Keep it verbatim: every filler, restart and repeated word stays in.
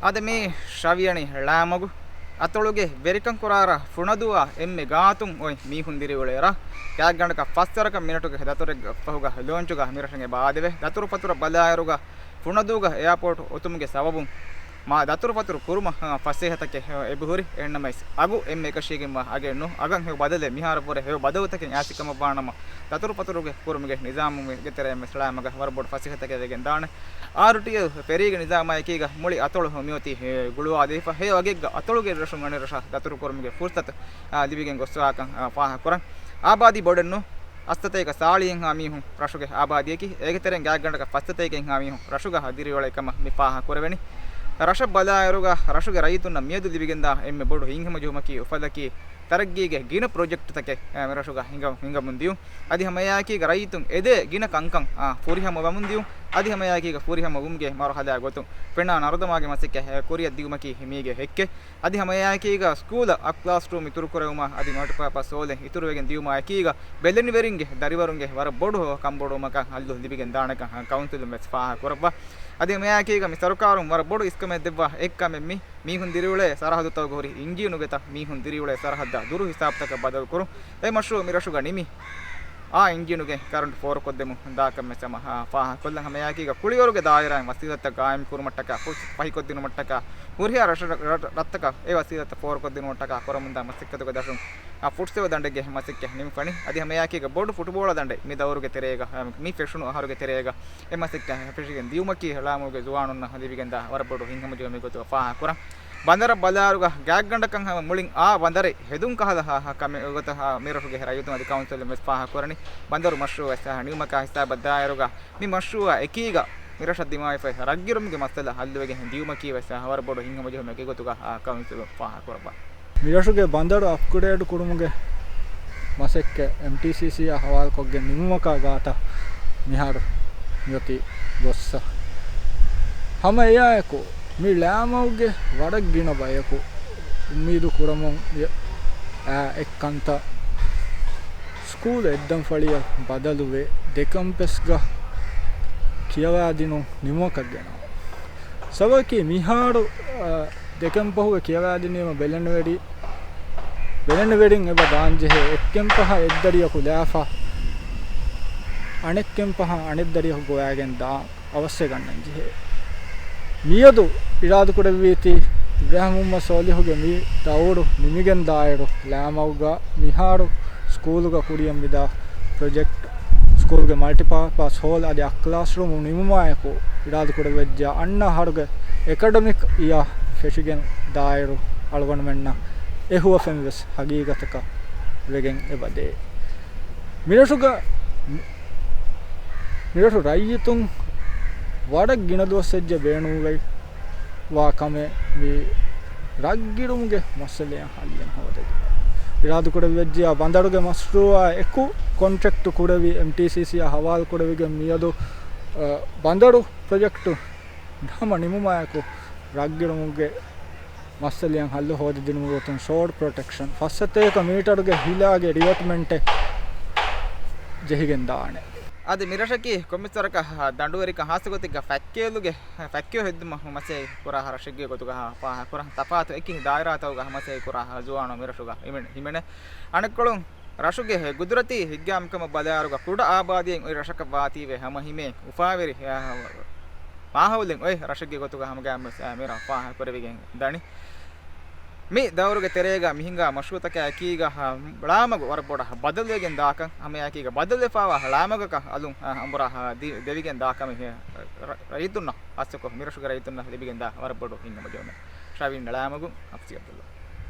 އަދި މި ޝަވިޔަނި ޅާމަގު އަތޮޅުގެ ވެރިކަން ކުރާރާ ފުނަދޫއާ އެންމެ ގާތުން އޮތް މީހުން ދިރިއުޅޭރާ، ގާތްގަނޑަކަށް ފަސްވަރަކަށް މިނެޓުގެ ދަތުރެއްގަ ފަހުގަ ލޯންޗުގަ މިރަށުން އެބަ އާދެވޭ. ދަތުރުފަތުރަށް ބަލާއިރުގަ ފުނަދޫގަ އެއާޕޯޓް އޮތުމުގެ ސަބަބުން މާ ދަތުރުފަތުރު ކުރުމަށް ފަސޭހަތަކެއް އެބަހުރި. އެހެންނަމަވެސް އަގު އެންމެ އެކަށީގެންވާ އަގެއް ނޫން. އަގަށް ހެޔޮ ބަދަލެއް މިހާރު ވުރެ ހެޔޮ ބަދަލުތަކެއް އައިސް ކަމަށްވާނަމަ، ދަތުރުފަތުރުގެ ކުރުމުގެ ނިޒާމުގެ ތެރެއިން ވެސް ޅާމަގަށް ވަރަށް ބޮޑު ފަސޭހަތަކެއް ވެގެން ދާނެ. އާރުޓީއެލް ފެރީގެ ނިޒާމާ އެކީގަ މުޅި އަތޮޅު މިއޮތީ ގުޅުވާދީފަ. ހެޔޮ އަގެއްގަ އަތޮޅުގެ ރަށުން އަނެއް ރަށަށް ދަތުރު ކުރުމުގެ ފުރުސަތު، އާ، ލިބިގެން ގޮއްސަވާކަން، އާ، ފާހަގަ ކުރަން. އާބާދީ ބޮޑެއް ނޫން. އަށްސަތޭކަ ސާޅީހެއްހާ މީހުން ރަށުގެ އާބާދީއަކީ. އޭގެ ތެރެއިން ގާތްގަނޑަކަށް ފަސްސަތޭކައެއްހާ މީހުން ރަށުގަ ދިރިއުޅޭ ކަމަށް މި ފާހަގަ ކުރެވެނީ. ރަށަށް ބަލާއިރުގަ ރަށުގެ ރައްޔިތުންނަށް މިއަދު ލިބިގެންދާ އެންމެ ބޮޑު ހިތްހަމަޖެހުމަކީ އުފަލަކީ ތަރައްގީގެ ގިނަ ޕްރޮޖެކްޓްތަކެއް، އާ، މިރަށުގަ ހިނގަ-، ހިނގަމުން ދިޔުން. އަދި ހަމައެއާއެކީގަ ރައްޔިތުން އެދޭ ގިނަ ކަންކަން، އާ، ފުރިހަމަވަމުން ދިޔުން. އަދި ހަމައެއާއެކީގަ ފުރިހަމަވުމުގެ މަރުހަލާ ގޮތުން ފެނާ ނަރުދަމާގެ މަސައްކަތް ކުރިއަށް ދިއުމަކީ މީގެ ހެއްކެއް. އަދި ހަމައެއާއެކީގަ ސްކޫލަށް އަށް ކްލާސްރޫމް އިތުރު ކުރެވުމާ އަދި މަލްޓިޕާޕަސް ހޯލެއް އިތުރުވެގެން ދިޔުމާ އެކީގަ ބެލެނިވެރިންގެ ދަރިވަރުންގެ ވަރަށް ބޮޑު ކަންބޮޑުވުމަކަށް ހައްލު ލިބިގެން ދާނެކަން ކައުންސިލުން ވެސް ފާހަގަ ކުރައްވާ. އަދި ހަމައެއާއެކީގަ މި ސަރުކާރުން ވަރަށް ބޮޑު އިސްކަމެއް ދެއްވާ އެއްކަމެއް މި މީހުން ދިރިއުޅޭ ސަރަހައްދުތަކުގަ ހުރި އިންޖީނުގެތަ މީހުން ދިރިއުޅޭ ސަރަހައްދާ ދުރު ހިސާބުތަކަށް ބަދަލުކުރުން. އެ މަޝްރޫއު މިރަށުގަ ނިމި، އާ އިންޖީނުގެ ކަރަންޓް ފޯރުކޮށްދެމުން ދާކަން ވެސް ހަމަ، އާ، ފާހަގަކޮށްލަން. ހަމައެއާއެކީގަ ކުޅިވަރުގެ ދާއިރާއިން ވަސީލަތްތައް ގާއިމްކުރުމަށްޓަކާ، ފު-، ފަހިކޮށްދިނުމަށްޓަކާ، ހުރިހާ ރަށަ-، ރަށް-، ރަށްތަކަށް އެ ވަސީލަތްތައް ފޯރުކޮށްދިނުމަށްޓަކާ ކުރަމުންދާ މަސައްކަތުގެ ދަށުން، އާ، ފުޓްސަލް ދަނޑެއްގެ މަސައްކަތް ނިމިފަނީ. އަދި ހަމައެއާއެކީގަ ބޮޑު ފުޓުބޯޅަ ދަނޑެއް މި ދައުރުގެ ތެރޭގަ، އާ، މި ފެށުނު އަހަރުގެ ތެރޭގަ އެ މަސައްކަތް ފެށިގެން ދިޔުމަކީ ޅާމަގުގެ ޒުވާނުންނަށް ލިބިގެންދާ ވަރަށް ބޮޑު ހިތްހަމަޖެހުމެއް ގޮތުގަ ފާހަގަކުރަން. ބަނދަރަށް ބަލާއިރުގަ ގާތްގަނޑަކަށް ހަމަ މުޅިން އާ ބަނދަރެއް ހެދުން ކަހަލަ ހަ-، ހަ-، ކަމެއް ގޮތަށް ހަ-، މިރަށުގެ ރައްޔިތުން އަދި ކައުންސިލުން ވެސް ފާހަގަކުރަނީ. ބަނދަރު މަޝްރޫއަށް ވެސް ނިމުމަކާ ހިސާބަށް ދާއިރުގަ މި މަޝްރޫއާ އެކީގަ މިރަށަށް ދިމާވެފައި ރަށްގިރުމުގެ މައްސަލަ ހައްލުވެގެން ދިޔުމަކީ ވެސް ވަރަށް ބޮޑު ހިތްހަމަޖެހުމެއްގެ ގޮތުގަ ކައުންސިލުން ފާހަގަކުރައްވާ. މިރަށުގެ ބަނދަރު އަޕްގްރޭޑް ކުރުމުގެ މަސައްކަތް އެމްޓީސީސީއާ ހަވާލުކޮށްގެން ނިމުމަކާ ގާތަށް މިހާރު މިއޮތީ ގޮއްސަ. ހަމަ އެއާއެކު މި ޅާމަގުގެ ވަރަށް ގިނަ ބަޔަކު އުއްމީދު ކުރަމުން އެ-، އާ، އެއްކަންތައް ސްކޫލް އެއްދަންފަޅިއަށް ބަދަލުވެ، ދެ ކެމްޕަސްގަ ކިޔަވާދިނުން ނިމުމަކަށް ގެނައު. ސަބަބަކީ މިހާރު، އާ، ދެ ކެމްޕަހުގަ ކިޔަވާދިނީމަ ބެލެނިވެރި-، ބެލެނިވެރިން އެބަ ދާންޖެހޭ އެއްކެމްޕަހަށް އެއްދަރިއަކު ލާފަ، އަނެއްކެމްޕަހަށް އަނެއްދަރިއަކު ގޮވާގެން ދާން އަވަސްވެގަންނަންޖެހޭ. މިއަދު އިރާދަކުރެއްވީތީ އިބްރާހިމް މުހައްމަދު ސޯލިހުގެ މި ދައުރު ނިމިގެންދާއިރު، ޅާމަގުގަ މިހާރު ސްކޫލުގަ ކުރިޔަށް މިދާ ޕްރޮޖެކްޓް، ސްކޫލްގެ މަލްޓިޕާޕާސް ހޯލް އަދި އަށް ކްލާސްރޫމު ނިމުމާއެކު، އިރާދަކުރެއްވިއްޖެ އަންނަ އަހަރުގެ އެކަޑަމިކް އިޔާ ފެށިގެން ދާއިރު އަޅުގަނޑުމެންނަށް އެ ހުވަފެން ވެސް ހަގީގަތަކަށް ވެގެން އެބަދޭ. މިރަށުގަ، މިރަށު ރައްޔިތުން ވަރަށް ގިނަ ދުވަސް އެއްޗެއް ބޭނުންވެ ވާ ކަމެއް މި ރަށްގިރުމުގެ މައްސަލައަށް ހައްލެއް ހޯދެވި. އިރާދަކުރެއްވިއްޖެޔާ ބަނދަރުގެ މަޝްރޫއާ އެކު ކޮންޓްރެކްޓު ކުރެވި އެމްޓީސީސީއާ ހަވާލު ކުރެވިގެން މިއަދު، އަ، ބަނދަރު ޕްރޮޖެކްޓު ހަމަ ނިމުމާއެކު ރަށްގިރުމުގެ މައްސަލައަށް ހައްލު ހޯދިދިނުމުގެ ގޮތުން ޝޯޑް ޕްރޮޓެކްޝަން ފަސް ސަތޭކަ މީޓަރުގެ ހިލާގެ ރިވެޓްމަންޓެއް ޖެހިގެން ދާނެ. އަދި މިރަށަކީ ކޮންމެސްވަރަކަށް ދަނޑުވެރިކަން ހާއްސަގޮތެއްގަ ފަތްކެއުލުގެ، ފަތްކެއު ހެއްދުމަށް މަސައްކަތް ކުރާ ރަށެއްގެ ގޮތުގަ ފާހަގަކުރަން. ތަފާތު އެކި ދާއިރާތަކުގަ މަސައްކަތް ކުރާ ޒުވާނުން މިރަށުގަ ހިމެނެ، ހިމެނޭ. އަނެއްކޮޅުން ރަށުގެ ގުދުރަތީ ހިތްގައިމުކަމަށް ބަލާއިރުގަ ކުޑަ އާބާދީއެއް އޮތް ރަށަކަށް ވާތީވެ ހަމަ ހިމޭ އުފާވެރި، އާ، މާހައުލެއް އޮތް ރަށެއްގެ ގޮތުގަ ހަމަގައިމުވެސް، އާ، މިރަށް ފާހަގަކުރެވިގެން ދަނީ. މި ދައުރުގެ ތެރޭގަ މިހިނގާ މަޝްރޫއުތަކާ އެކީގަ، އާ، ޅާމަގު ވަރަށް ބޮޑަށް ބަދަލުވެގެން ދާކަން، ހަމައެއާއެކީގަ ބަދަލުވެފައިވާ ޅާމަގަކަށް އަލުން، އާ، އަނބުރާ، އާ، ދި-، ދެވިގެން ދާކަމެއް ރަ-، ރައްޔިތުންނަށް ހާއްސަކޮށް މިރަށުގެ ރައްޔިތުންނަށް ލިބިގެންދާ ވަރަށް ބޮޑު ހިތްހަމަޖެހުމެއް. ޝާވީން ޅާމަގު، އަފްސީ އަބްދުﷲ.